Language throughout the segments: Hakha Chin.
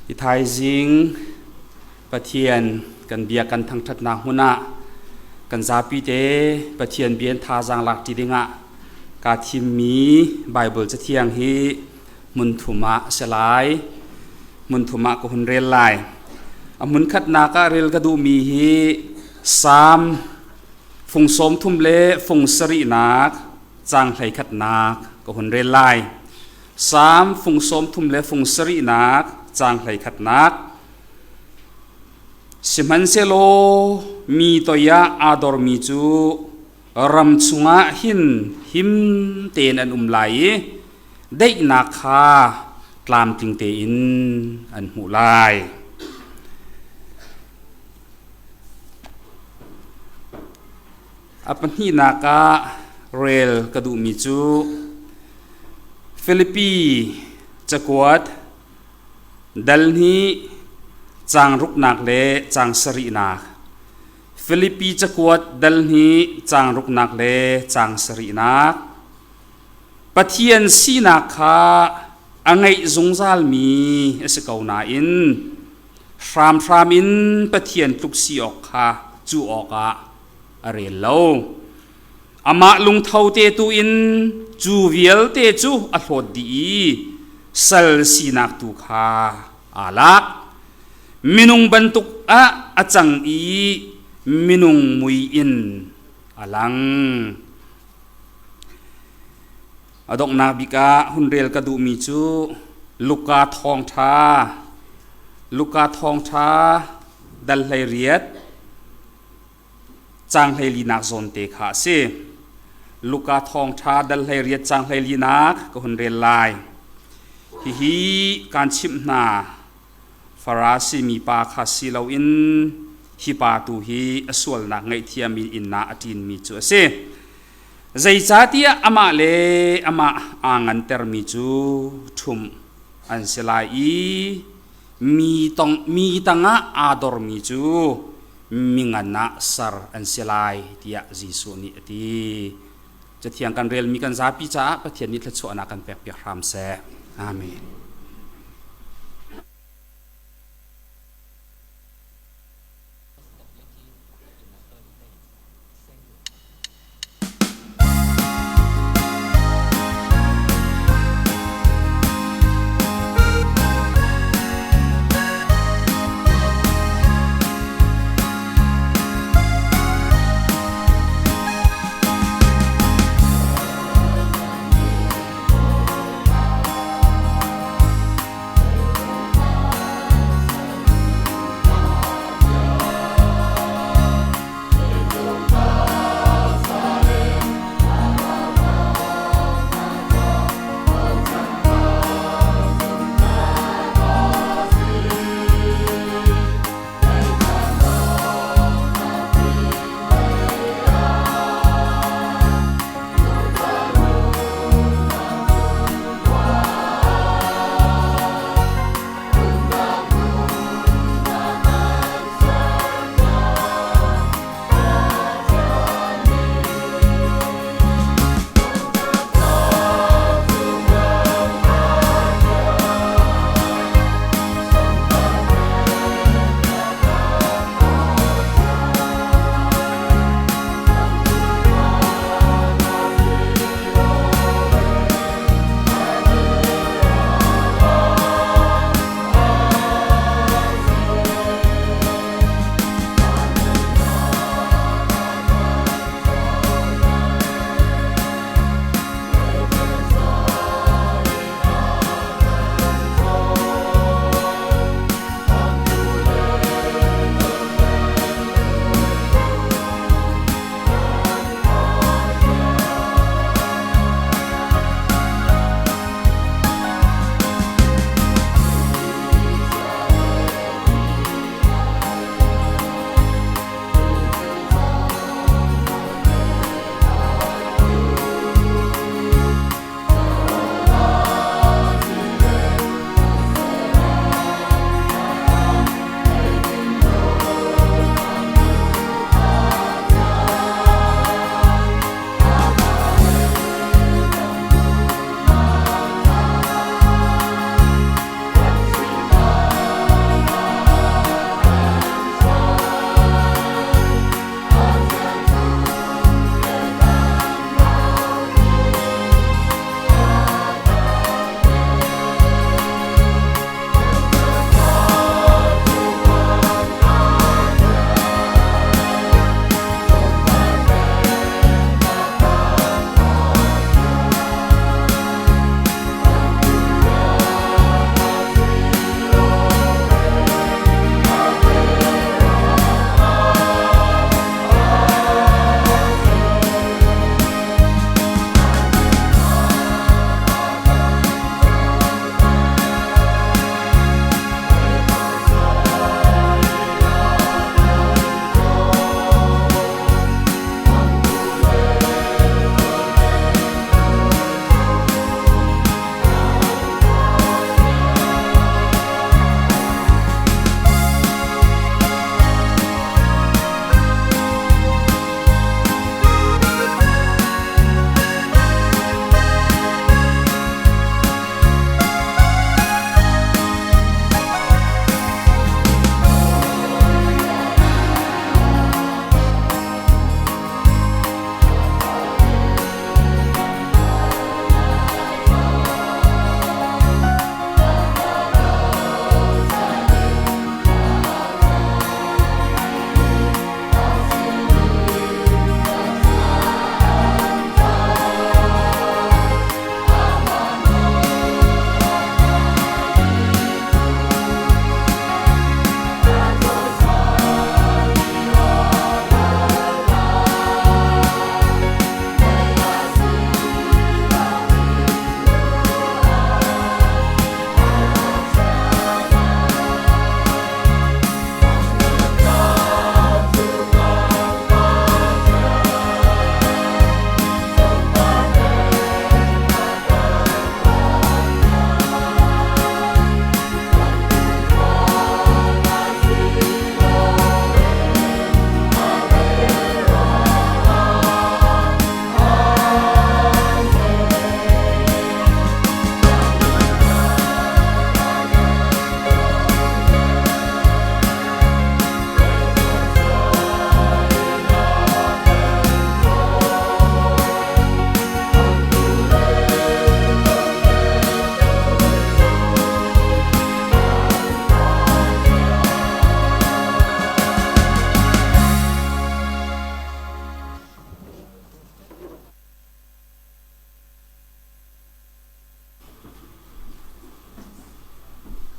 Hi thaizing Pathian kan bia kan thangṭhatnak hmun ah kan zapi te Pathian bia in thazaang lak ṭi dingah kaa thimmi Baibal Cathiang hi hmun thum ah a si lai. Hmun thum ah ka hun rel lai. A hmun khatnak ah rel ka duhmi hi Salm fung sawm thum le fung sarihnak caang hleikhatnak ka hun rel lai. Salm fung sawm thum le fung sarihnak caang hleikhatnak. Sihmanhsehlaw mi toi ah aa dormi cu ram chungah hin him tein an um lai i daihnak kha tlamtling tein an hmuh lai. A pahnihnak ah rel ka duhmi cu Filipi cakuat dal hnih caang ruknak le caang sarihnak. Filipi cakuat dal hnih caang ruknak le caang sarihnak. Pathian sinak kha a ngeih zungzalmi a si ko nain hramhram in Pathian tluk si awk kha cuh awkah a rel lo. Amah lungtho te tu in cu vialte cu a hlawt dih i sal sinak tu kha aa lak. Minung bantuk ah a cang i minung mui in a lang. A donghnak bik ah hun rel ka duhmi cu Luka thawngṭha Luka thawngṭha dal 18 caang 14nak zawnte kha a si. Luka thawngṭha dal 18 caang 14nak ka hun rel lai. Hihi kaan chimh hna. Farasi mipa kha si loin hi pa tu hi a sualnak ngaihthiam in inn ah a ṭinmi cu a si. Zeicahtiah amah le amah aa ngantermi cu ṭhumh an si lai i mi, tong, mi tangah aa dormi cu mingan ah ser an si lai tiah Jesuh nih a ti. Cathiang kan relmi kan zapi caah Pathian nih thluachuahnak kan pekpiak hram seh. Amen.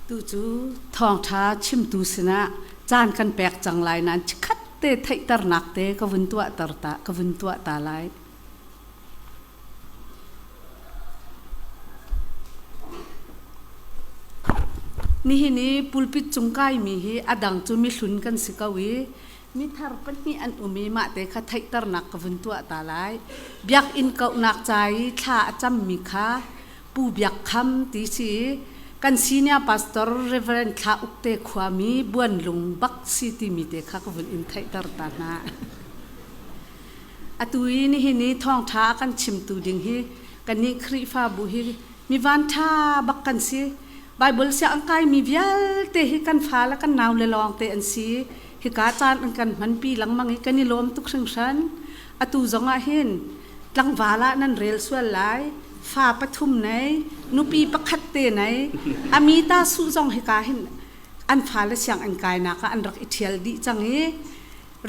Tu cu thawngṭha chimtu sinah caan kan pek cang lai nain chikkhat te theihternak te ka vun tuahter ta ka vun tuah ta lai. Nihin i pulpit cung kaimi hi a dang cu mihlun kan si ko i mithar pahnih an um i mahte kha theihternak ka vun tuah ta lai. Biakinn kauhnak ca i thla a cammi kha Pu Biak Kham ti si i kan senior pastor Reverend Thla Uk te khuami Buanlung bak si timi te kha ka vun in theihter ta hna. Atu i nihin i thawngṭha a kan chimtu ding hi kannih Khrihfabu hi mi vanṭha bak kan si. Bible siang kaimi vialte hi kan fa le kan nau le lawng te an si. Hika caan an kan hmanpi lengmang i kan i lawm tuk hringhran. Atu zong ah hin tlangval ah nan rel sual lai. Fa pathum nei, nupi pakhat te nei, ami ta su zong hika hin an fale sianginn kainak ah an rak i ṭhial dih cang i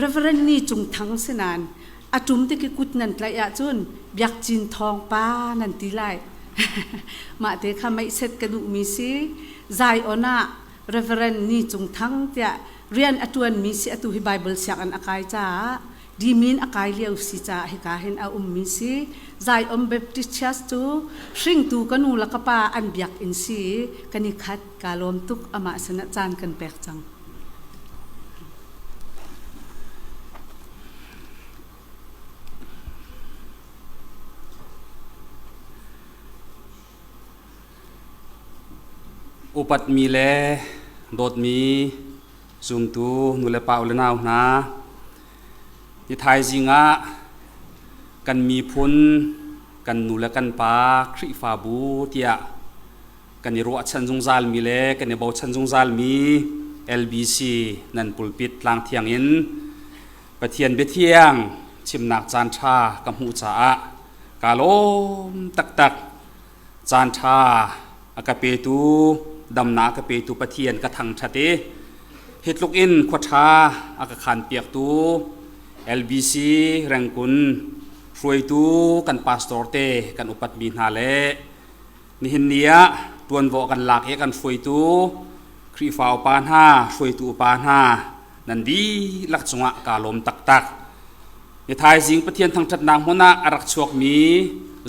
Reverend Ni Cung Thang si nain a ṭum tik i kut nan tlaih ahcun Biak Cin Thawng pa nan ti lai. Mah te kha meihset ka duhmi si. Zion ah Reverend Ni Cung Thang tiah rian a ṭuanmi si atu hi Bible sianginn a kai caah dimin a kai lio si caah hika hin a ummi si. Zion Baptist Church cu hringtu ka nu le ka pa an biakinn si i kan i khat kaa lawm tuk amah sinah caan kan pek cang. Upatmi le dawtmi zumtu nulepa u le nau hna, ni thaizing ah kan miphun, kan nu le kan pa Khrihfabu tiah kan i ruahchan zungzalmi le kan i bochan zungzalmi LBC nan pulpit tlangthiang in Pathian biathiang chimnak caan ṭha ka hmuh caah kaa lawm taktak. Caan ṭha a ka petu, damnak a ka petu Pathian ka thangṭhat i hi tluk in khua ṭha a ka khanpiaktu LBC Rengkun hruaitu kan pastor te kan upatmi hna le Nihin ni ah ṭuanvo kan lak i kan hruaitu Khrihfa upa hna, hruaitu upa hna nan dihlak cungah kaa lawm taktak. Ni thaizing Pathian thangṭhatnak hmun ah a rak chuakmi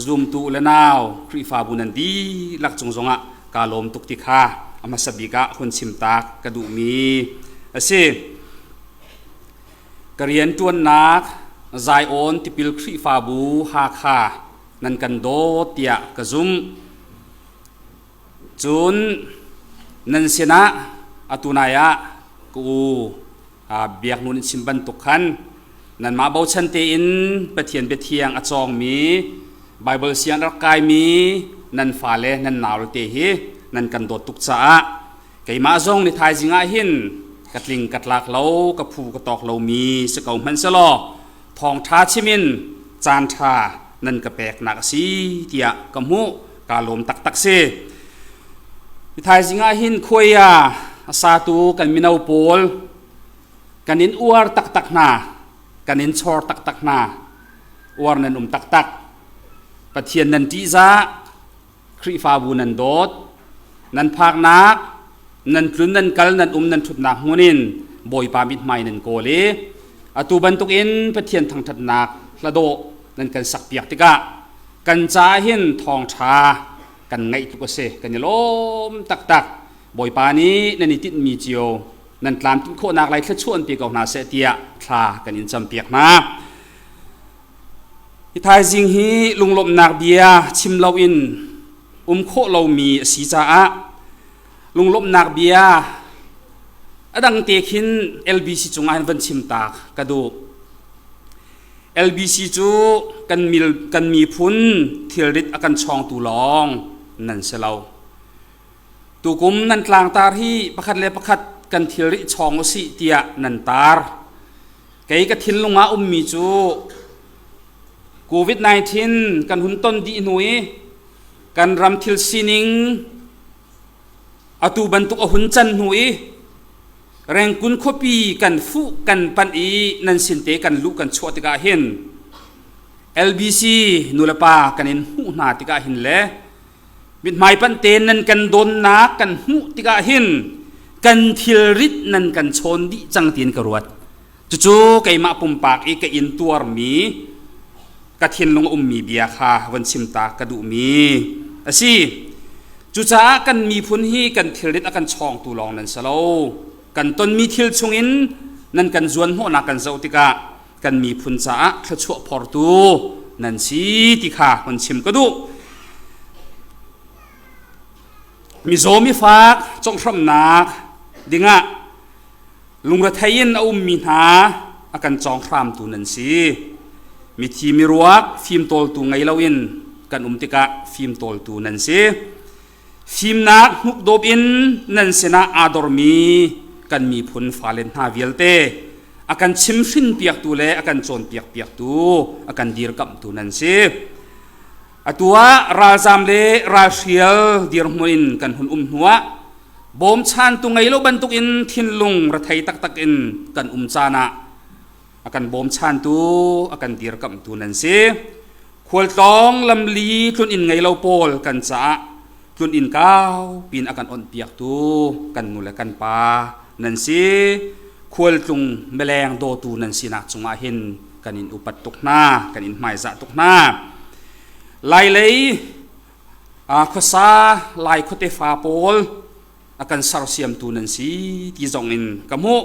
zumtu le nau Khrihfabu nan dihlak cung zongah kaa lawm tuk ti kha a hmasa bik ah hun chimtak ka duhmi a si. Ka rianṭuannak Zion Tipil Khrihfabu Hakha nan kan dawt tiah ka zumh. Cun nan sinah atu nai ah ka u Biak Nun in chim bantuk khan nanmah bochan tein Pathian biathiang a cawngmi Baibal siang rak kaimi nan fale nan naule te hi nan kan dawt tuk caah keimah zong ni thaizing ah hin ka tling ka tlak lo ka phu ka tawk lomi si ko hmanh selaw thawngṭha chim in caanṭha nan ka peknak a si tiah ka hmuh kaa lawm taktak si. Thaizing ah hin khuaia a satu kan mino pawl kan in uar taktak hna kan in chor taktak hna uar nan um taktak Pathian nan ṭihzah Khrihfabu nan dawt nan phaknak nan tlun nan kal nan um nan ṭhutnak hmun in Bawipa mithmai nan kawl i atu bantukin Pathian thangṭhatnak hladawh nan kan sakpiak tikah kan caah hin thawngṭha kan ngaih tluk a si kan i lawm taktak Bawipa nih nan i tinhmi cio nan tlamtlinh khawhnak lai thluachuah an pe ko hna seh tiah thla kan in campiak hna. Hi thaizing hi lunglawmhnak bia chim loin um khawh lomi a si caah lunglawmhnak bia a dang te khin LBC cungah hin van chim taak ka duh. LBC cu kan, mil, kan miphun thilrit a kan chawngtu lawng nan si lo. Tukum nan tlangtar hi pakhat le pakhat kan thilri chawng usih tiah nan tar. Kei ka thinlung ah ummi cu COVID-19 kan hun ton dih hnu i kan ram thil sining atu bantuk a hun can hnu i Rengkun khuapi kan fuh kan panh i nan sin te kan luh kan chuah tikah hin LBC nulepa kan in hmuh hna tikah hin le Mithmai panh tein nan kan dawnnak kan hmuh tikah hin kan thilrit nan kan chawn dih cang tiin ka ruat. Cucu keimah pumpak i ka intuarmi ka thinlung a ummi bia kha von chim ta ka duhmi a si. Cucaah kan miphun hi kan thilrit a kan chawngtu lawng nan si lo. Kan tonmi thil chungin nan kan zuanhnawhnak kan zoh tikah kan miphun caah thluachuah phortu nan si ti kha hun chim ka duh. Mizaw mifak conghhramhnak dingah lungrethei in a ummi hna a kan cawnghramtu nan si. Mithi miruak fimtawltu ngei loin kan um tikah fimtawltu nan si. Fimnak hnukdawp in nan sinah aa dormi kan miphun fale hna vialte a kan chimhrin piaktu le a kan cawnpiak piaktu a kan dirkamhtu nan si. Atu ah ralzam le ralhrial dirhmun in kan hun um hnuah bawmchantu ngei lo bantukin thinlung rethei taktak in kan um caan ah a kan bawmchantu a kan dirkamhtu nan si. Khualtlawng lamli tlun-inn ngei lo pawl kan caah tlun-inn kau pin a kan onhpiaktu kan nu le kan pa nan si. Khualtlung mileng dawtu nan sinak cungah hin kan in upat tuk hna, kan in hmaizah tuk hna. Lailei khuasa Lai khuate fa pawl a kan sersiamtu nan si ti zong in ka hmuh.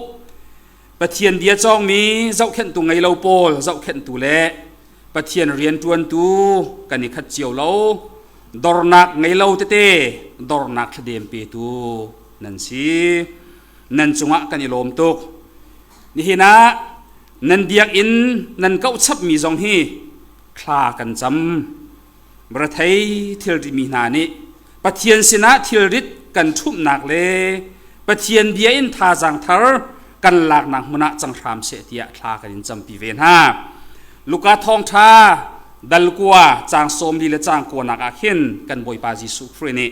Pathian bia cawngmi zohkhenhtu ngei lo pawl zohkhenhtu le Pathian rianṭuantu kan i khat cio lo. Dornak ngei lo tete dornak thladem petu nan si. Nan cungah kan i lawm tuk. Nihin ah nan biakinn nan kauh chapmi zong hi thla kan cam. Rethei thilrimi hna nih Pathian sinah thilrit kan ṭhumhnak le Pathian bia in thazaang thar kan laknak hmun ah cang hram seh tiah thla kan in campi ve hna. Luka thawngṭha dal 9 caang 40 le caang 9nak ah khin kan Bawipa Jesuh Khrih nih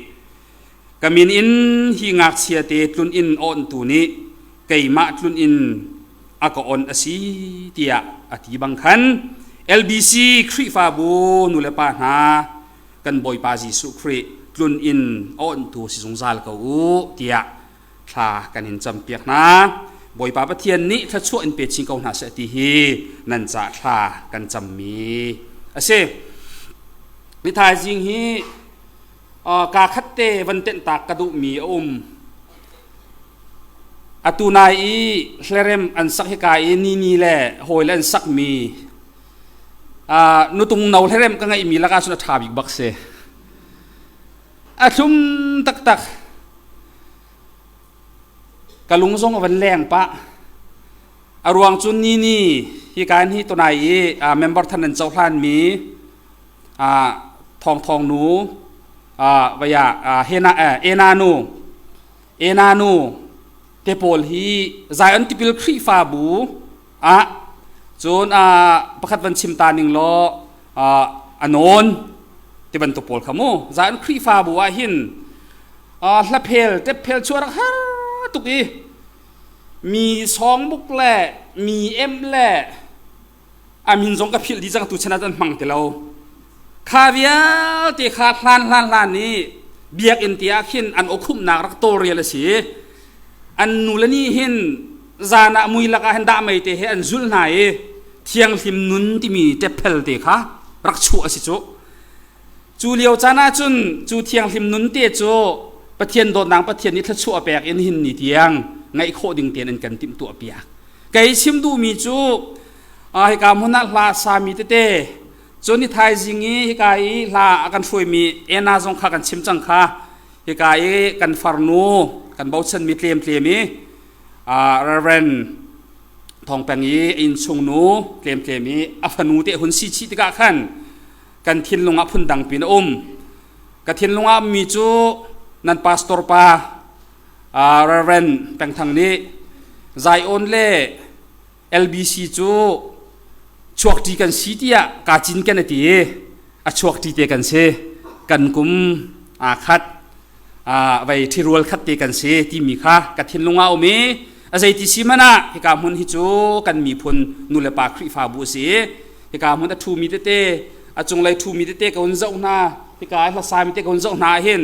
ka min in hi ngakchia te tlun inn awntu nih keimah tlun inn a ka on a si tiah a ti bang khan LBC Khrihfabu nulepa hna kan Bawipa Jesuh Khrih tlun inn a onhtu si zungzal ko u tiah thla kan in campiak hna. Bawipa Pathian nih thluachuah in pe chin ko hna seh ti hi nan cah thla kan cammi a si. Ni thaizing hi kaa khat te van tenh tak ka duhmi a um. Atu nai i hlerem an sak hika i nini le hawi le an sakmi nutung no hlerem ka ngeihmi lakah cun a ṭha bik bak si. A thlum taktak. Ka lung zong a van leng pah. A ruang cu nini hika hi tunai i member than an cohlanmi Thawng Thawng nu vaya hena ena nu ena nu te pawl hi Zion tipil Khrihfabu ah cun pakhat van chim ta ning law anon ti bantuk pawl kha mu Zion Khrihfabu ah hin hlaphel tephel chu rak har tuk i mi songbook le mi em le a min zong ka philh dih cang tu chan ah an hmang ti lo kha vialte kha hlan hlan hlan i biakinn te ah khin an awkhumhnak rak tawlrel a si an nu le nih hin zan ah mui lakah hin dah mei te he an zulh hna i thianghlim nun timi ṭephel te kha rak chuah a si cu cu lio caan ah cun cu thianghlim nun te cu Pathian dawtnak Pathian nih thluachuah pek in hin ni tiang ngaih khawh ding tein an kan timhtuah piak Kei chim duhmi cu hika hmun ah hla sami tete cun ni thaizing i hika i hla a kan hruaimi Anna zong kha kan chim cang kha hika i kan farnu kan bochanmi tlemtlem i Reverend Thawng Peng i a innchungnu tlemtlem i a fanu te hun si chih tikah khan kan thinlung ah phundang pin a um. Ka thinlung ah mi cu nan pastor pa Reverend Peng Thang nih Zion le LBC cu chuakṭi kan si tiah kaa cinken a ti i a chuakṭi te kan si kan kum aa khat vei ṭhirual khat te kan si timi kha ka thinlung ah um i a zeiti si hmanh ah hika hmun hi cu kan miphun nulepa Khrihfabu a si i hika hmun a ṭhumi tete a cunglei ṭhumi tete ka hun zoh hna. Hika hlasami te kan zoh hna hin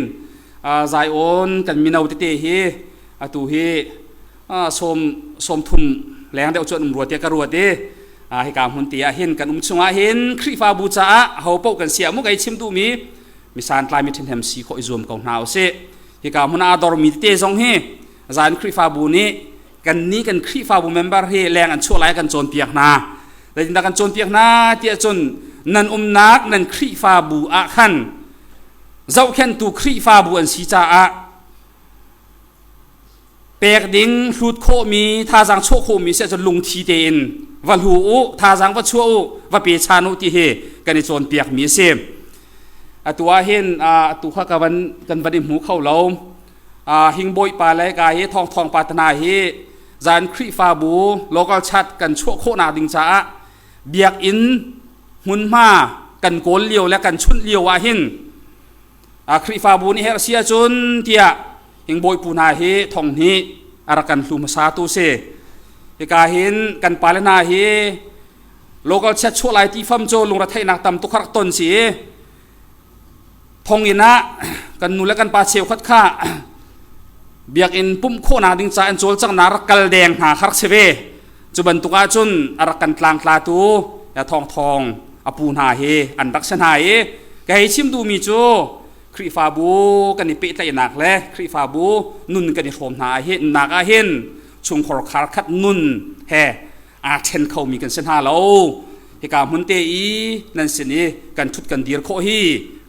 Zion kan mino tete hi atu hi sawm sawm thum leng deuh cu an um rua tiah ka ruat i hika hmun te ah hin kan um chungah hin Khrihfabu caah ho paoh kan si ah mu kai chim duhmi misantlai mi ṭhahnem si khawh i zuam ko hna usih. Hika hmun ah dormi tete zong hi zan Khrihfabu nih kan nih kan Khrihfabu member hi leng an chuah lai kan cawnpiak hna. Zeitindah kan cawnpiak hna tiah cun nan umnak nan Khrihfabu ah khan zohkhenhtu Khrihfabu an si caah pek ding hlut khawhmi thazaang chuah khawhmi si ahcun lungthi tein va hlu u thazaang va chuah u va pe chan u ti hi kan i cawnpiakmi a si. Atu ah hin atu kha ka van kan van i hmu kho lo. Hingbawi pa le ka hi thawngthawng pa tana hi zan Khrihfabu local chat kan chuah khawhnak ding caah biakinn hmunhma kan kawl lio le kan chunh lio ah hin Khrihfabu nih herh si ahcun tiah hingbawi pu hna hi thong hnih a rak kan hlu hmasa tu si. Hika hin kan pale hna hi local chat chuah lai ti fam cu lungretheihnak tam tuk rak ton si. Thonginn ah kan nu le kan pa cheukhat kha biakinn pumh khawhnak ding ca an cawlcanghnak rak kal deng hna kha rak si ve. Cu bantuk ahcun a rak kan tlangtlatu thawngthawng a pu hna hi an rak si hna i ka hei chim duhmi cu Khrihfabu kan i pehtlaihnak le Khrihfabu nun kan i hrawm hna ahhin nak ahhin chungkhar khar khat nun he aa ṭhen khomi kan si hna lo. Hika hmun te i nan sin i kan ṭhut kan dir khawh hi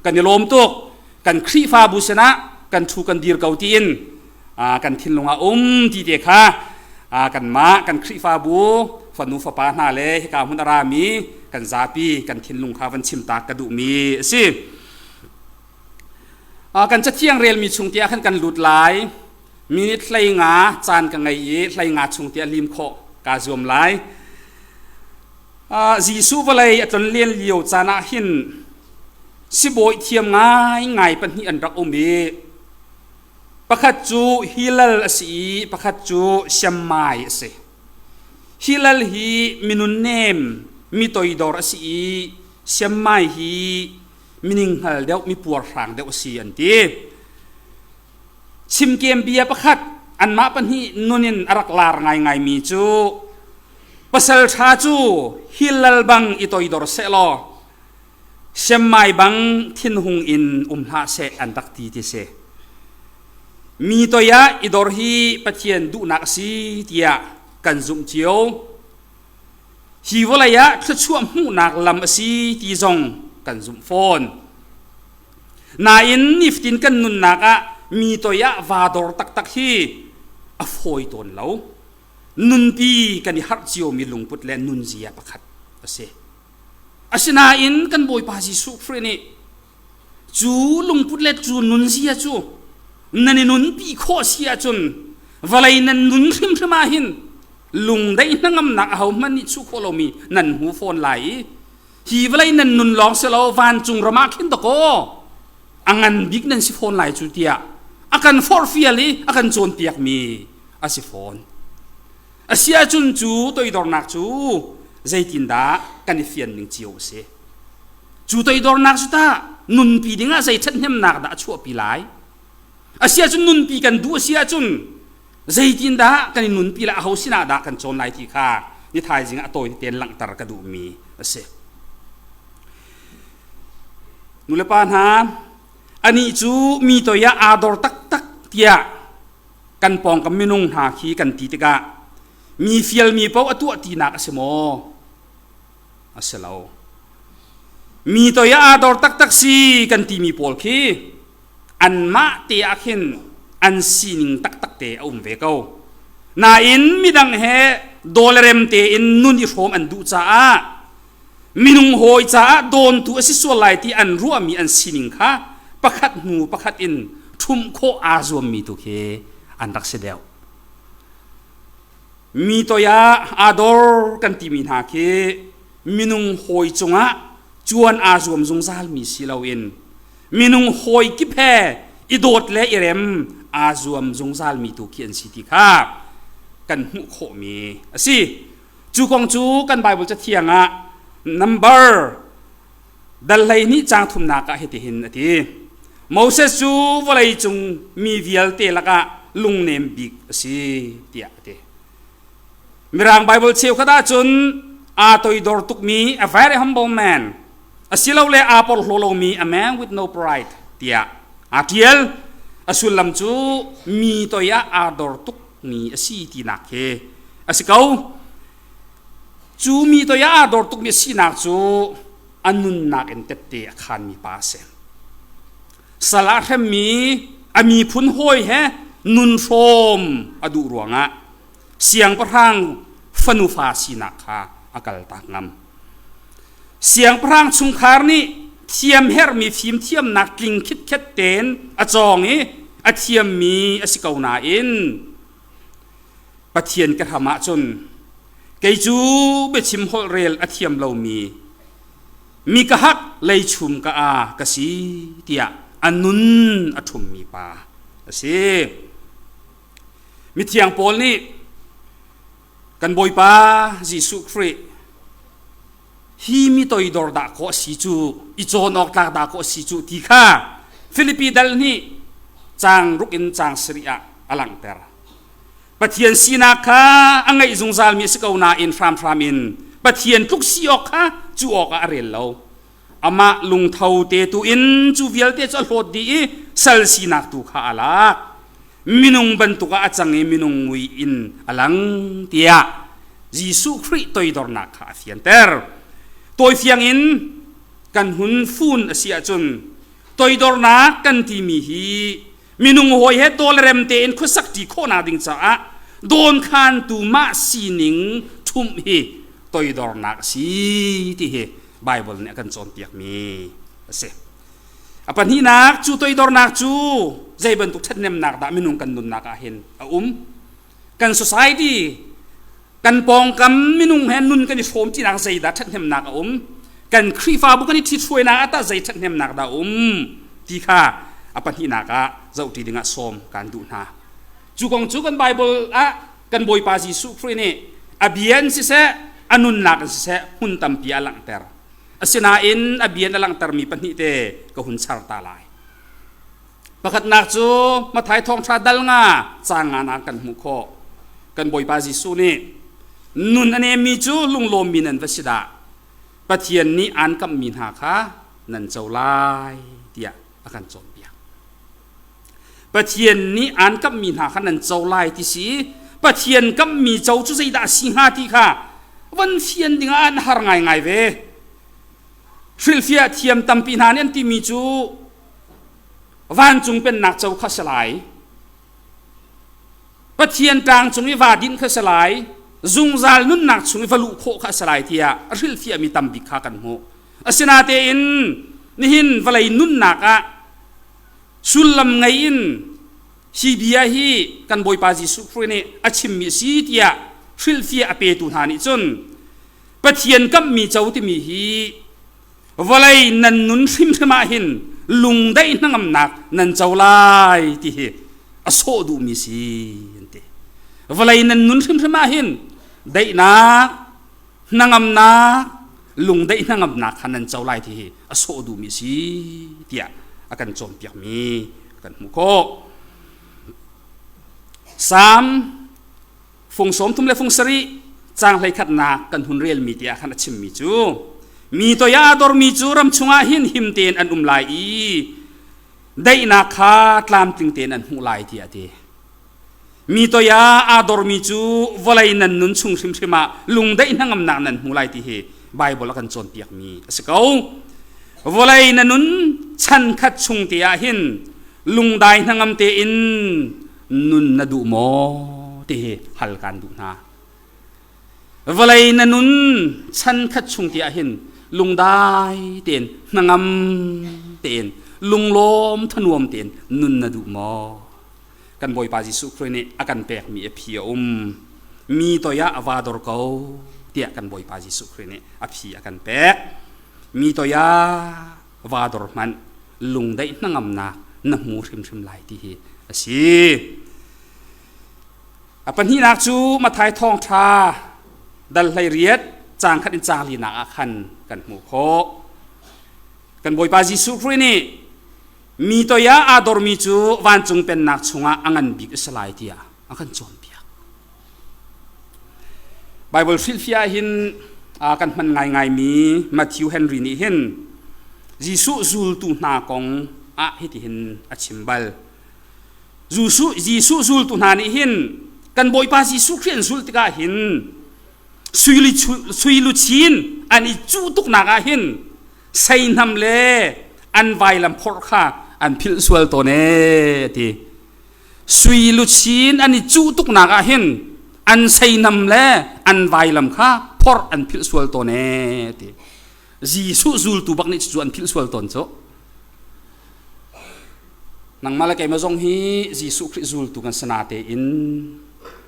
kan i lawm tuk. Kan Khrihfabu sinah kan ṭhu kan dir ko tiin kan thinlung ah um ti te kha kanmah kan Khrihfabu fanu fapa hna le hika hmun a rami kan zapi kan thinlung kha van chim tak ka duhmi a si. Kan cathiang relmi chung tiah khan kan lut lai. Minute 15 caan ka ngei i 15 chung tiah lim khawh kaa zuam lai. Jesuh vawlei a tlonlen lio caan ah hin sibawi thiam ngaingai pahnih an rak um i pakhat cu Hillel a si i pakhat cu Shammai a si. Hillel hi minun nem, mi toidor a si i Shammai hi mining hngal deuh, mi puarhrang deuh a si an ti. Chimkem bia pakhat anmah pahnih nun in a rak lar ngaingaimi cu pasal ṭha cu Hillel bang i toidor sehlaw Shammai bang thinhung in um hlah seh an rak ti ti si. Mi toi ah i dor hi Pathian duhnak a si tiah kan zumh cio. Hi vawlei ah thluachuah hmuhnak lam a si ti zong kan zumh fawn. Nain nifatin kan nunnak ah mi toi ah vaa dor taktak hi a fawi tawn lo. Nunpi kan i harh ciomi lungput le nunzia pakhat a si. Asinain kan Bawipa Jesuh Khrih nih cu lungput le cu nunzia cu nan i nunpi khawh si ahcun vawlei nan nun hrimhrim ah hin lungdaih hnangamnak ahohmanh nih chuh khawh lomi nan hmu fawn lai i hi vawlei nan nun lawng si lo vancung ram ah khin dakaw a ngan bik nan si fawn lai cu tiah a kan forhfial i a kan cawnpiakmi a si fawn. A si ahcun cu toidornak cu zeitindah kan i fian ning cio a si? Cu toidornak cu tah nunpi dingah zei ṭhathnemnak dah a chuahpi lai? A si ahcun nunpi kan duh a si ahcun zeitindah kan i nunpi le aho sinah dah kan cawn lai ti kha ni thaizing ah a tawi tein langhter ka duhmi a si. Nulepa hna, anih cu mi toi ah aa dor taktak tiah kan pawngkam minung hna khi kan ti tikah mi fialmi paoh a tuah tinak a si maw? A si lo. Mi toi ah aa dor taktak si kan timi pawl khi anmah te ah khin an sining taktak te a um ve ko. Nain midang he dawlerem tein nun i hrawm an duh caah minung hawi caah dawntu a si sual lai ti an ruahmi an sining kha pakhat hnu pakhat in ṭhumh khawh aa zuammi tu khi an rak si deuh. Mi toi ah aa dor kan timi hna khi minung hawi cungah cuan aa zuam zungzalmi si loin minung hawi kip he i dawt le i rem aa zuam zungzalmi tu khi an si ti kha kan hmuh khawhmi a si. Cu kong cu kan Baibal Cathiang ah number Dal 12 caang thumnak ah hitihin a ti. Moses cu vawlei cung mi vialte lakah lungnem bik a si tiah a ti. Mirang Bible cheukhat ahcun aa toidor tukmi a very humble man asilole aa porhlaw lomi a man with no pride tiah aa ṭial. A sullam cu mi toi ah aa dor tukmi a si tinak khi a si ko. Cu mi toi ah aa dor tukmi a sinak cu a nunnak in tette a khanmi pa a si. Sal ah hremmi a miphun hawi he nun hrawm a duh ruangah siangpahrang fanufa sinak kha a kaltak ngam. Siangpahrang chungkhar nih thiam herhmi fimthiamnak tling khitkhet tein a cawng i a thiammi a si ko nain Pathian ka hram ahcun kei cu biachim holhrel a thiam lomi mi ka hak leichum ka a ka si tiah a nun a ṭhummi pa a si. Mithiang Paul nih kan Bawipa Jesuh Khrih hi mi toidor dah khawh a si cu i cawn awk tlak dah khawh a si cu ti kha Filipi dal nih caang ruk in caang sarih ah a langhter. Pathian sinak kha a ngeih zungzalmi a si ko nain hramhram in Pathian tluk si awk kha cu awkah a rel lo. Amah lungtho te tu in cu vialte cu a hlawt dih i sal sinak tu kha a lak. Minung bantuk ah a cang i minung mui in a lang tiah Jesuh Khrih toidornak kha a fianter. Tawifiang in kan hun fun a si ahcun toidornak kan timi hi minung hawi he tawlrem tein khuasak ṭi khawhnak ding caah dawnkhantu mah sining ṭhumh hi toidornak a si ti hi Baibal nih a kan cawnpiakmi a si. A pahnihnak cu toidornak cu zei bantuk ṭhathnemnak dah minung kan nunnak ah hin a um. Kan society, kan pawngkam minung he nun kan i hrawm tinak zeidah ṭhathnemnak a um. Kan Khrihfabu kan i ṭhithruainak ah tah zei ṭhathnemnak dah a um ti kha a pahnihnak ah zohṭi dingah sawm kan duh hna. Cu kong cu kan Bible ah kan Bawipa Jesuh Khrih nih a bia in siseh, a nunnak in siseh hmun tampi a langhter. Asinain a bia na langhtermi pahnih te ka hun char ta lai. Pakhatnak cu Matthai thawngṭha dal nga caang nga nak kan hmuh khawh. Kan Bawipa Jesuh nih nun a nemmi cu lunglawmmi nan va si dah. Pathian nih aan kamhmi hna kha nan co lai tiah a kan cawnpiak. Pathian nih aan kamhmi hna kha nan co lai ti si Pathian kamhmi co cu zeidah a si hnga ti kha van fian dingah an har ngaingai ve. Hrilhfiah thiam tampi hna nih an timi cu vancung pennak co kha si lai. Pathian tlang cung i va dinh kha si lai. Zungzal nunnak chung i va luh khawh kha a si lai tiah a hrilhfiahmi tambik kha kan hmuh. Asinatein nihin vawlei nunnak ah sullam ngei in hi bia hi kan Bawipa Jesuh Khrih nih a chimmi a si tiah hrilhfiah a petu hna nih cun Pathian kamhmi co timi hi vawlei nan nun hrimhrim ah hin lungdaih hnangamnak nan co lai ti hi a sawh duhmi si an ti. Vawlei nan nun hrimhrim ah hin daihnak hnangamnak lungdaih hnangamnak kha nan co lai ti hi a sawh duhmi si tiah a kan cawnpiakmi kan hmuh khawh. Salm fung 30 le fung 7 caang 11nak kan hun relmi tiah khan a chimmi cu mi toi ah a dormi cu ram chungah hin him tein an um lai i daihnak kha tlamtling tein an hmuh lai tiah a ti. Mi toi ah aa dormi cu vawlei nan nun chung hrimhrim ah lungdaih hnangamnak nan hmu lai ti hi Baibal a kan cawnpiakmi a si ko. Vawlei na nun chan khat chung te ah hin lungdai hnangam tein nun na duh maw ti hi hal kan duh hna. Vawlei na nun chan khat chung te ah hin lungdai tein hnangam tein lunglawm thanuam tein nun na duh maw? Kan Bawipa Jesuh Khrih nih a kan pekmi a phi a um. Mi toi ah a va dor ko tiah kan Bawipa Jesuh Khrih nih a phi a kan pek. Mi toi ah va dor hmanh lungdaih hnangamnak na hmu hrimhrim lai ti hi a si. A pahnihnak cu Matthai thawngṭha dal 18 caang khat in caang linak ah khan kan hmuh khawh. Kan Bawipa Jesuh Khrih nih mi toi ah aa dormi cu vancung pennak chungah a ngan bik a si lai tiah a kan cawnpiak. Bible hrilhfiah hin kan hman ngaingaimi Matthew Henry nih hin Jesuh zultu hna kong ah hitihin a chim bal. Jesuh zultu hna nih hin kan Bawipa Jesuh Khrih an zulh tikah hin sui luchin an i cuh tuknak ah hin seihnam le an vailam phorh kha an philh sual tawn ee ti. Sui luchin an i cuh tuknak ah hin an seinam le an vailam kha phorh an philh sual tawn ee ti. Jesuh zultu bak nih cucu an philh sual tawn cu. Nangmah le keimah zong hi Jesuh Khrih zultu kan si natein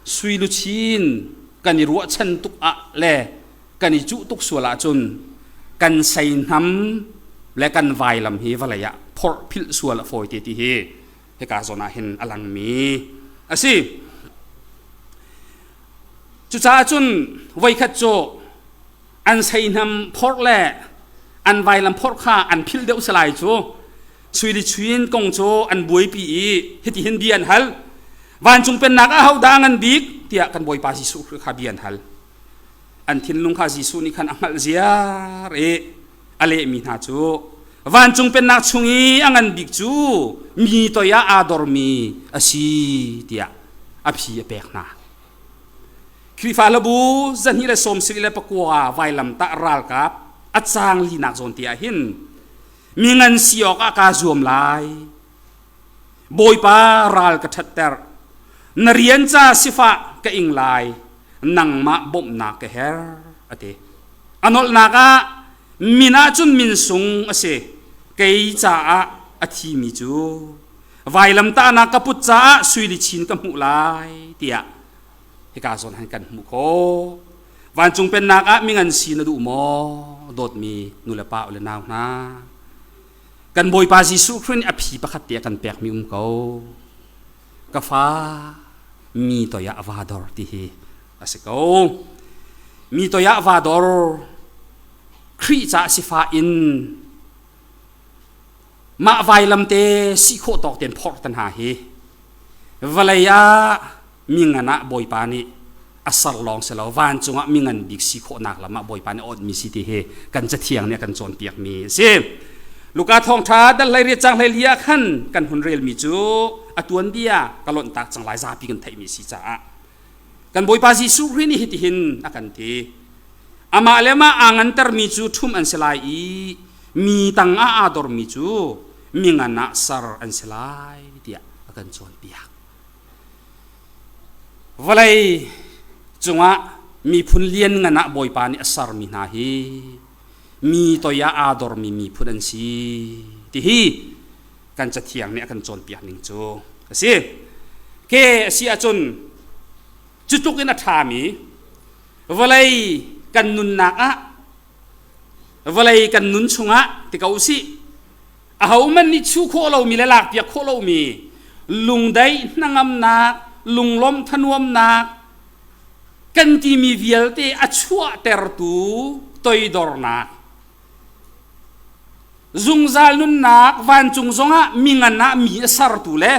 sui luchin kan i ruahchan tuk ah le kan i cuh tuk sual ahcun kan seihnam le kan vailam hi vawlei ah phorh philh sual a fawi te ti hi hika zawn ah hin a langmi a si. Cucaah cun voikhat cu an seihnam phorh le an vailam phorh kha an philh deuh salai cu suili chuin kong cu an buaipi i hiti hin bia an hal. Vancung pennak ah hodah ngan bik tiah kan Bawipa Jesuh Khrih kha bia an hal. An thinlung kha Jesuh nih khan a hngalh ziar i a lehmi hna cu vancung pennak chung i a ngan bik cu mi toi ah aa dormi a si tiah a phi a pek hna. Khrihfa hlabu 279 vailamtah ralkap a caang linak zawn te ah hin mi ngan si awkah kaa zuam lai. Bawipa ral ka ṭhatter. Na rian ca sifah ka ing lai. Nangmah bawmhnak ka herh a ti. A nolhnak ah min ah cun min sung a si. Kei caah a thimi cu vailamtahnak ka put caah sui lichin ka hmuh lai tiah hika zawn han kan hmuh khawh. Vancung pennak ah mingan si na duh maw? Dawtmi nulepa u le nau hna. Kan Bawipa Jesuh Khrih nih a phi pakhat te a kan pekmi um ko. Ka fa mi toi ah va dor ti hi a si ko. Mi toi ah va dor Khrih caah sifah in mah vailam te si khawh tawk tein phorh te hna hi vawlei ah mi ngan ah Bawipa nih a ser lawng si lo vancung ah mi ngan bik si khawhnak lam ah Bawipa nih a awtmi si ti hi kan cathiang nih a kan cawnpiakmi a si. Luka thawngṭha dal hlei riat cang hlei li ah khan kan hun relmi cu a tuanbia ka lonhtak cang lai zapi kan theihmi si caah kan Bawipa Jesuh Khrih nih hitihin a kan ti. Amah le mah aa ngantermi cu ṭhum an si lai i mi tang ah aa dormi cu mi ngan ah ser an si lai tiah a kan cawnpiak. Vawlei cungah miphun lianngan ah Bawipa nih a sermi hna hi mi toi ah aa dormi miphun an si ti hi kan Cathiang nih a kan cawnpiak ning cu a si. Ke a si ahcun cu tluk in a ṭhami vawlei kan nunnak ah vawlei kan nun chungah ti ko usih Ahohmanh nih chuh khawh lomi le lakpiak khawh lomi lungdaih hnangamnak, lunglawmh thanuamnak kan timi vialte a chuahtertu toidornak zungzal nunnak vancung zongah mingan ah mi a sertu le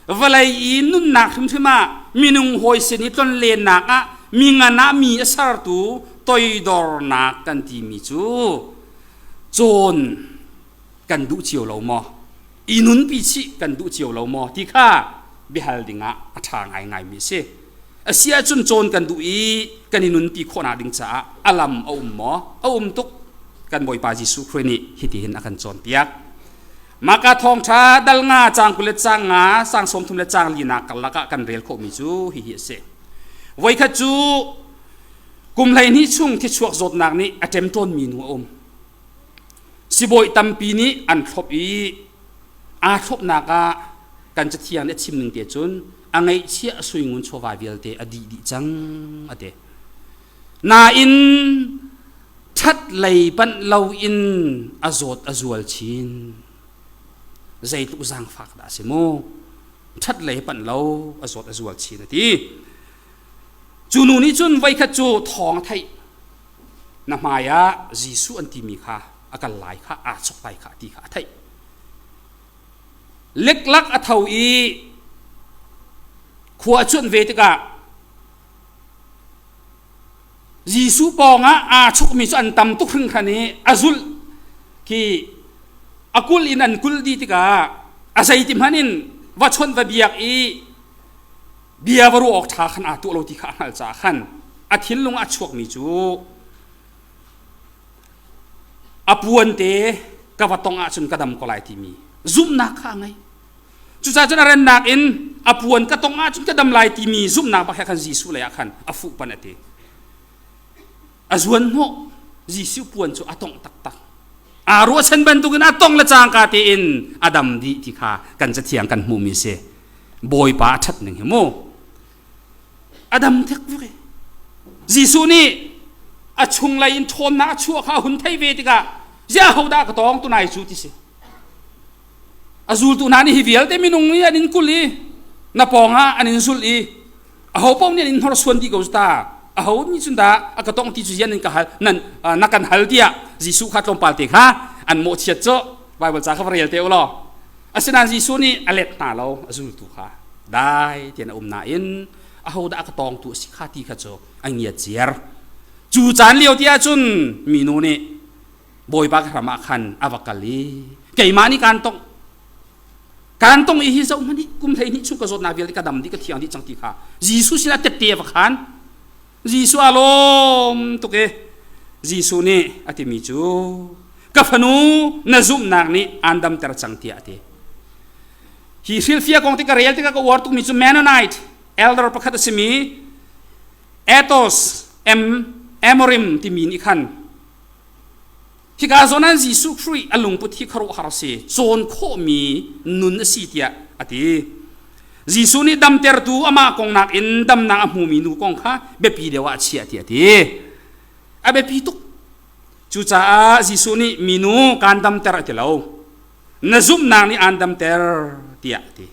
vawlei i nunnak hrimhrim ah minung hawi sin i tlonlennak ah mingan ah mi a sertu toidornak kan timi cu cawn kan duh cio lo maw? I nunpi chih kan duh cio lo maw? Ti kha biahal dingah a ṭha ngaingaimi a si. A si ahcun cawn kan duh i kan i nunpi khawhnak ding caah a lam a um maw? A um tuk. Kan Bawipa Jesuh Khrih nih hitihin a kan cawnpiak. Maka thawngṭha dal nga caang 20 le caang nga sang 30 le caang linak karlak ah kan rel khawhmi cu hihi a si. Voikhat cu kum 12 chung thichuak zawtnak nih a ṭemṭawnmi nu a um. Sibawi tampi nih an thlop i aa thlopnak ah kan Cathiang nih a chim ning te cun a ngeihchiah suingun chawva vialte a dih dih cang a ti. Nain ṭhat lei panh loin a zawt a zual chin. Zeitluk zaangfak dah a si mu. Ṭhat lei panh lo a zawt a zual chin a ti. Cu nu nih cun voikhat cu thawng a theih. Na hmai ah Jesuh an timi kha a a kal lai kha aa chok lai kha ti kha a theih. Leklak a tho i khua a cuanh ve tikah Jesuh pawngah aa chukmi cu an tam tuk hringhran i a zulh khi a kul in an kul dih tikah a zeiti hmanh in va chawnh va biak i bia va ruah awk ṭha khan aa tuah lo ti kha a hngalh caah khan a thinlung ah a chuakmi cu a puan te ka va tongh ahcun ka dam ko lai timi zumhnak kha a ngei. Cucaah cun a rennak in a puan ka tongh ahcun ka dam lai timi zumhnak bak he khan Jesuh lei ah khan a fuh pan a ti. A zuan hnawh Jesuh puan cu a tongh taktak. Aa ruahchan bantukin a tongh le cangka tein a dam dih ti kha kan cathiang kan hmuhmi a si. Bawipa a ṭhat ning hi mu. A dam thek vek. Jesuh nih a chunglei in ṭhawnnak a chuah kha a hun theih ve tikah ziah hodah ka tawng tunai cu ti si. A zultu hna nih hi vialte minung nih an in kulh i na pawngah an in zulh i aho paoh nih an in hnorsuan dih ko cu ta. Aho nih cun dah a ka tongh ti cu zian in ka hal nan na kan hal tiah Jesuh kha tlawmpal te kha an mawhchiat cu Baibal ca kha va rel te u law. Asinain Jesuh nih a let hna lo a zultu kha dai tian a um nain aho dah a ka tawngtu a si kha ti kha cu a ngiat ziar. Cu caan lio ti ahcun minu nih Bawipa ka hram ah khan a va kal i keimah nih kaan tongh kaan tong i hi zoh hmanh hi kum 12 chung ka zawtnak vialte ka dam dih ka thiang dih cang ti kha Jesuh sinah tette a va khan. Jesuh a lawm tuk i Jesuh nih a timi cu ka fanu na zumhnak nih aan damter cang tiah a ti. Hi hrilhfiah kong ti ka rel tikah ka uar tukmi cu Mennonite elder pakhat a simi Athos M. Amorim timi nih khan Hika zawn ah Jesuh Khrih a lungput hi khuaruahhar a si, cawn khawhmi nun a si tiah a ti. Jesuh nih damtertu amah kong nakin damnak a hmumi nu kong kha biapi deuh ah a chiah tiah a ti. A biapi tuk. Cucaah Jesuh nih minu kaan damter a ti lo. Na zumhnak nih aan damter tiah a ti.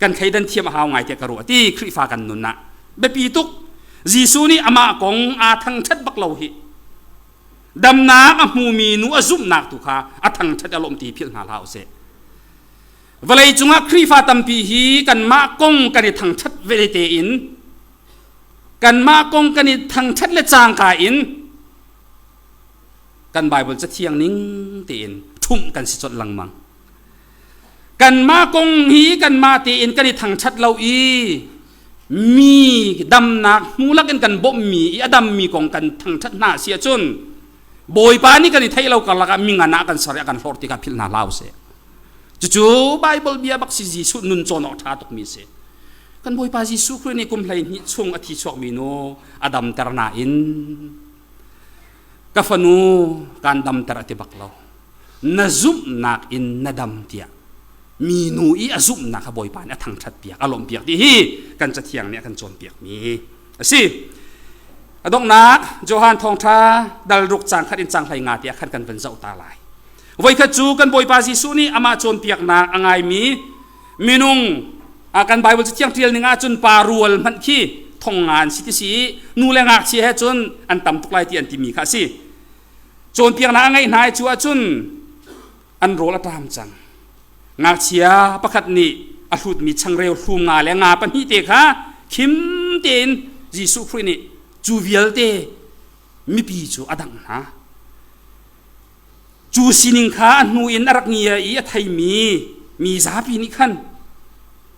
Kan thleidan thiam a hau ngai tiah ka ruah ti Khrihfa kan nun ah. Biapi tuk. Jesuh nih amah kong aa thangṭhat bak lo hih. Damnak a hmumi nu a zumhnak tu kha a thangṭhat a lawmh ti philh hna hlah usih. Vawlei cungah Khrihfa tampi hi kanmah kong kan i thangṭhat ve tein kanmah kong kan i thangṭhat le cangka in kan Bible cathiang ning tein ṭhumh kan si colh lengmang. Kanmah kong hi kanmah tein kan i thangṭhat lo i mi damnak hmu lakin kan bawmhmi i a dammi kong kan thangṭhat hna a si ahcun Bawipa nih kan i theih lo karlak ah mingan ah kan ser i a kan hlorh ti kha philh hna hlah usih. Cucu Baibal bia bak si Jesuh nun cawn awk ṭha tukmi a si. Kan Bawipa Jesuh Khrih nih kum 12 chung a thi chuakmi nu a damter nain ka fanu kaan damter a ti bak lo. Na zumhnak in na dam tiah minu i a zumhnak kha Bawipa nih a thangṭhat piak a lawmhpiak ti hi kan cathiang nih a kan cawnpiakmi a si. A donghnak Johan thawngṭha dal ruk cang khat in cang 15 tiah khan kan van zoh ta lai. Voikhat cu kan Bawipa Jesuh nih amah cawnpiaknak a ngaimi minung kan Bible cathiang ṭial ning ahcun pa rual hmanh khi thong nga an si ti si i nu le ngakchia he cun an tam tuk lai ti an timi kha a si. Cawnpiaknak a ngeih hna i cu ahcun an rawl a ṭam cang. Ngakchia pakhat nih a hlutmi changreu hlum nga le nga pahnih te kha khim tein Jesuh Khrih nih cu vialte mipi cu a dangh hna. Cu sining kha a hnu in a rak ngia i a theimi mi zapi nih khan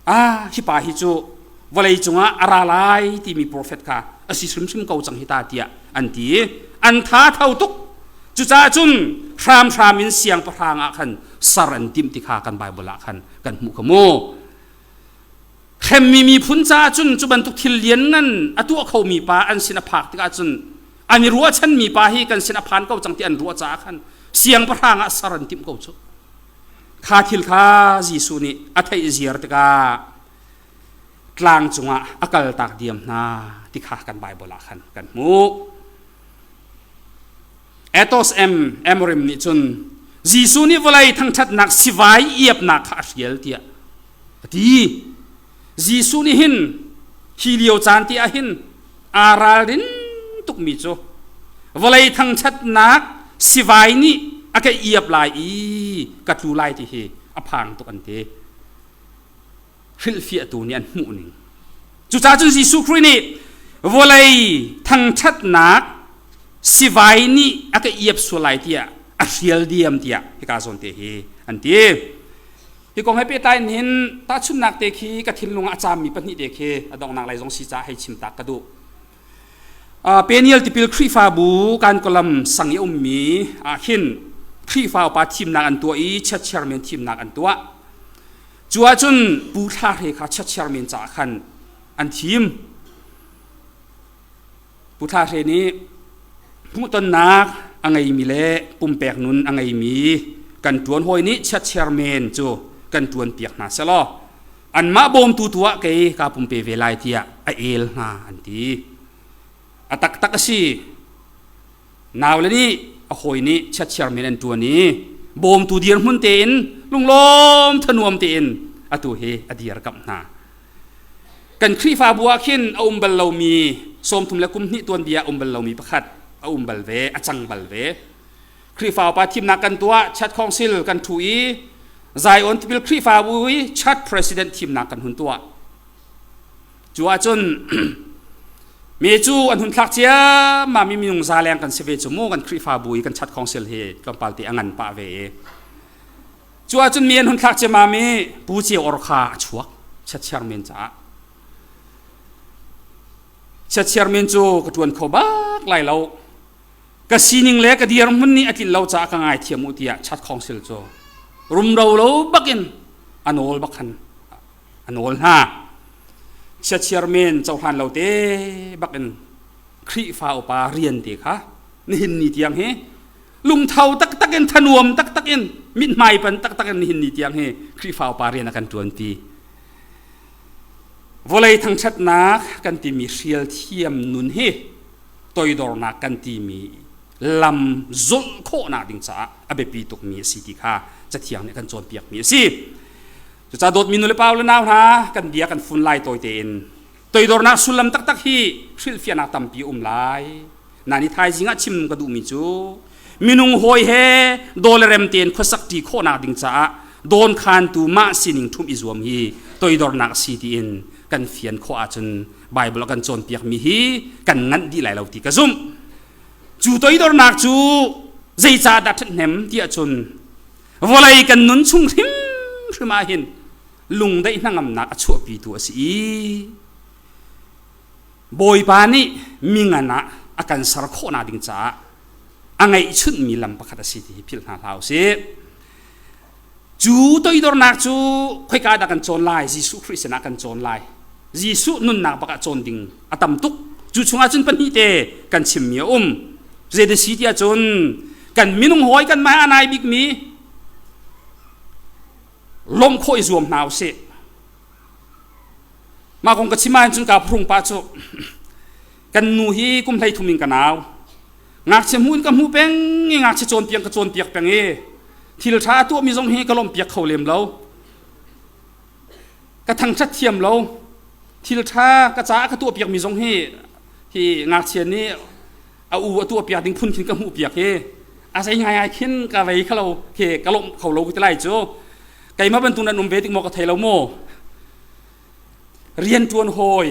ah hi pa hi cu vawlei cungah a ra lai timi profet kha a si hrimhrim ko cang hi ta tiah an ti i an tha tho tuk. Cucaah cun hramhram in siangpahrang ah khan ser an timh ti kha kan Baibal ah khan kan hmuh kha mu. Hremmi miphun caah cun cu bantuk thil lianngan a tuah khomi pa an sin a phak tikah cun an i ruahchanmi pa hi kan sin a phan ko cang ti an ruah caah khan siangpahrang ah ser an timh ko cu. Kha thil kha Jesuh nih a theih ziar tikah tlang cungah a kaltak diam hna ti kha kan Baibal ah khan kan hmuh. Athos M. Amorim nih cun Jesuh nih vawlei thangṭhatnak sivai iapnak kha a hrial tiah a ti. Jesuh nih hin hi lio caan te ah hin aa ralrin tukmi cu vawlei thangṭhatnak sivai nih a ka iap lai i ka tlu lai ti hi a phang tuk an ti. Hrilhfiahtu nih an hmuh ning. Cucaah cun Jesuh Khrih nih vawlei thangṭhatnak sivai nih a ka iap sual lai tiah a hrial diam tiah hika zawn te hi an ti. Hi kong he pehtlai in hin tahchunhnak te khi ka thinlung ah a caammi pahnih te khi a donghnak lei zong si caah hei chim tak ka duh. Peniel tipil Khrihfabu Kankalam sang i a ummi ah khin Khrihfa upa thimnak an tuah i chiat chairman thimnak an tuah. Cu ahcun Pu Thla Hre kha chiat chairman caah khan an thim. Pu Thla Hre nih hmuhtonnak a ngeimi le pumpek nun a ngeimi kan ṭuan hawi nih chiat chairman cu kan ṭuan piak hna selaw anmah bawmtu tu ah kei kaa pumpe ve lai tiah a el hna an ti. A taktak a si. Naule nih a hawi nih chiat chairman an ṭuan i bawmtu dirhmun tein lunglawm thanuam tein atu hi a dirkamh hna. Kan Khrihfabu ah khin a um bal lomi 30 le kum hnih tuanbia a um bal lomi pakhat a um bal ve, a cang bal ve. Khrihfa upa thimnak kan tuah, Church Council kan ṭhu i Zion Tipil Khrihfabu i Church President thimnak kan hun tuah. Cu ahcun mi cu an hun thlak ciammam i minung za leng kan si ve cu mu kan Khrihfabu i kan Church Council hi tlawmpal te a ngan pah ve i Cu ahcun mi an hun thlak ciammam i Pu Ceu Or kha a chuak chiatchiar men caah. Chiatchiar men cu ka ṭuan kho bak lai lo. Ka sining le ka dirhmun nih a tlin lo caah ka ngaithiam u tiah chat khawngsil cu rumro lo bakin a nawl bak khan a nawl hna. Chiatchiar men cohlan lo te bakin Khrihfa upa rian te kha nihin ni tiang hi lungtho taktak in thanuam taktak in mithmai pan taktak in nihin ni tiang hi Khrihfa upa rian a kan ṭuanpi. Vawlei thangṭhatnak kan timi hrial thiam nun hi toidornak kan timi lam zulh khawhnak ding caah a biapi tukmi a si ti kha Cathiang nih a kan cawnpiakmi a si. Cucaah dawtmi nulepa le nau hna kan bia kan fun lai tawi tein toidornak sullam taktak hi hrilhfiahnak tampi a um lai. Nain i thaizing ah chim ka duhmi cu minung hawi he daw le rem tein khuasak ṭi khawhnak ding caah dawnkhantu mah sining ṭhumh i zuam hi toidornak a si tiin kan fian khawh ahcun Baibal a kan cawnpiakmi hi kan nganh dih lai lo ti ka zumh. Cu toidornak cu zeicah dah ṭhathnem ti ahcun vawlei kan nun chung hrimhrim ah hin lungdaih hnangamnak a chuahpitu a si i Bawipa nih mingan ah a kan ser khawhnak ding caah a ngeihchunhmi lam pakhat a si ti hi philh hna hlah usih. Cu toidornak cu khoika dah kan cawn lai? Jesuh Khrih sinah kan cawn lai. Jesuh nunnak bak ah cawn ding a tam tuk. Cu chungah cun pahnih te kan chimmi a um. Zei si tiah cun kan minung hawi kan mah a nai bikmi lawmh khawh i zuam hna usih. Mah kong ka chim ahhin cun kaa phuhrung pah cu kan nu hi kum 33 in ka nau. Ngakchia hmuh in ka hmuh peng i ngakchia cawnpiak ka cawnpiak peng i thil ṭha a tuahmi zong hi ka lawmhpiak kho lem lo. Ka thangṭhat thiam lo. Thil ṭha ka caah ka tuahpiakmi zong hi hi ngakchia nih a u a tuahpiak ding phun khin ka hmuhpiak i a zei ngaingai khin ka vei kha lo khi ka lawmh kho lo ka ti lai cu. Keimah bantuk nan um ve tik maw ka thei lo mu. Rianṭuan hawi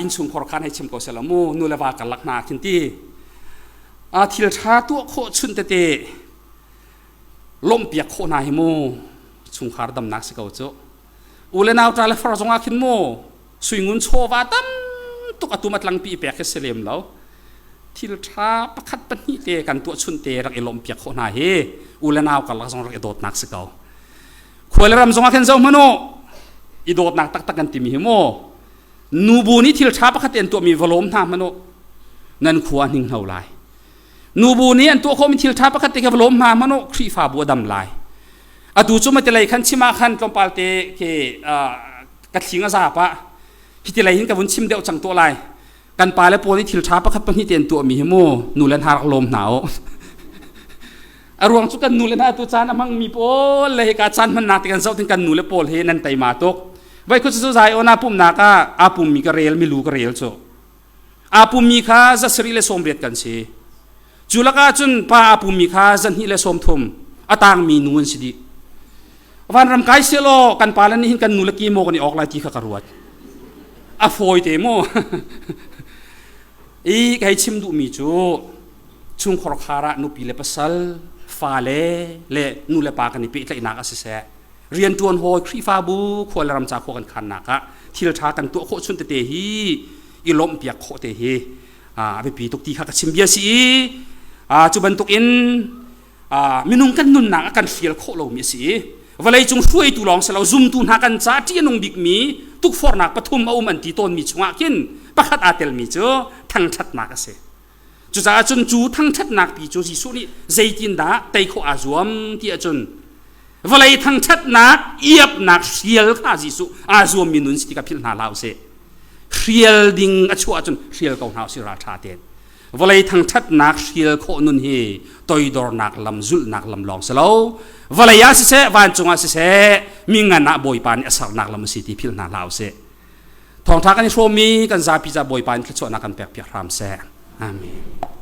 innchungkhar khan hei chim ko seh law mu nu le va karlak hna khin ti thil ṭha tuah khawh chunh tete lawmhpiak khawh hna hi mu chungkhar damnak si ko cu. U le nau ṭa le far zongah khin mu suingun chawva tam tuk atum a tlangpi i pek hi si lem lo. Thil ṭha pakhat pahnih te kan tuah chunh te rak i lawmhpiak khawh hna hi u le nau karlak zong rak i dawtnak si ko. Khua le ram zongah khin zoh hmanh u i dawtnak taktak kan timi hi mu nubu nih thil ṭha pakhat te an tuahmi va lawm hna hmanh u nan khua a hninghno lai. Nubu nih an tuah khawhmi thil ṭha pakhat te kha va lawm hna hmanh u Khrihfabu a dam lai. Atu cu matilei khan chim ah khan tlawmpal te khi ka thling a za pah. Hi ti lei hin ka vun chim deuh cang tuah lai. Kan pa le pawl nih thil ṭha pakhat pahnih te an tuahmi hi mu nu le hna rak lawm hna u. A ruang cu kan nu le hna tu caan a hmangmi pawl le hika caan hmannak ti kan zoh tin kan nu le pawl hi nan teima tuk. Voi khut cu zai on aa pumnak ah aa pummi ka rel milu ka rel cu. Aa pummi kha 880 kan si. Cu lakah cun pa a pummi kha 230 a tangmi nu an si dih. Vanram kai selaw kan pa le nih hin kan nu le ki maw kan i awk lai ti kha ka ruat. A fawi te mu. I ka hei chim duhmi cu chungkhar khar ah nupi le pasal, fale le nu le pa kan i pehtlaihnak ah siseh, rianṭuan hawi Khrihfabu khua le ram ca khua kan khannak ah thil ṭha kan tuah khawh chun tete hi i lawmhpiak khawh te hi a biapi tuk ti kha ka chim bia si i cu bantuk in minung kan nunnak a kan hrial khawh lomi a si i vawleicung hruaitu lawng si lo zumtu hna kan ca ṭih a nung bikmi tukforhnak pathum a um an ti tawnmi chungah khin pakhat aa telmi cu thangṭhatnak a si. Cucaah cun cu thangṭhatnak pi cu Jesuh nih zeitindah tei khawh aa zuam ti ahcun vawlei thangṭhatnak iapnak hrial kha Jesuh aa zuammi nun si ti kha philh hna hlah usih. Hrial ding a chuah ahcun hrial ko hna usih ralṭha tein. Vawlei thangṭhatnak hrial khawh nun hi toidornak lam zulhnak lam lawng si lo. Vawlei ah siseh, vancung ah siseh, mi ngan ah Bawipa nih a sernak lam a si ti philh hna hlah usih. Thawngṭha kan i hrawmmi kan zapi ca Bawipa in thluachuahnak kan pekpiak hram seh. Amen.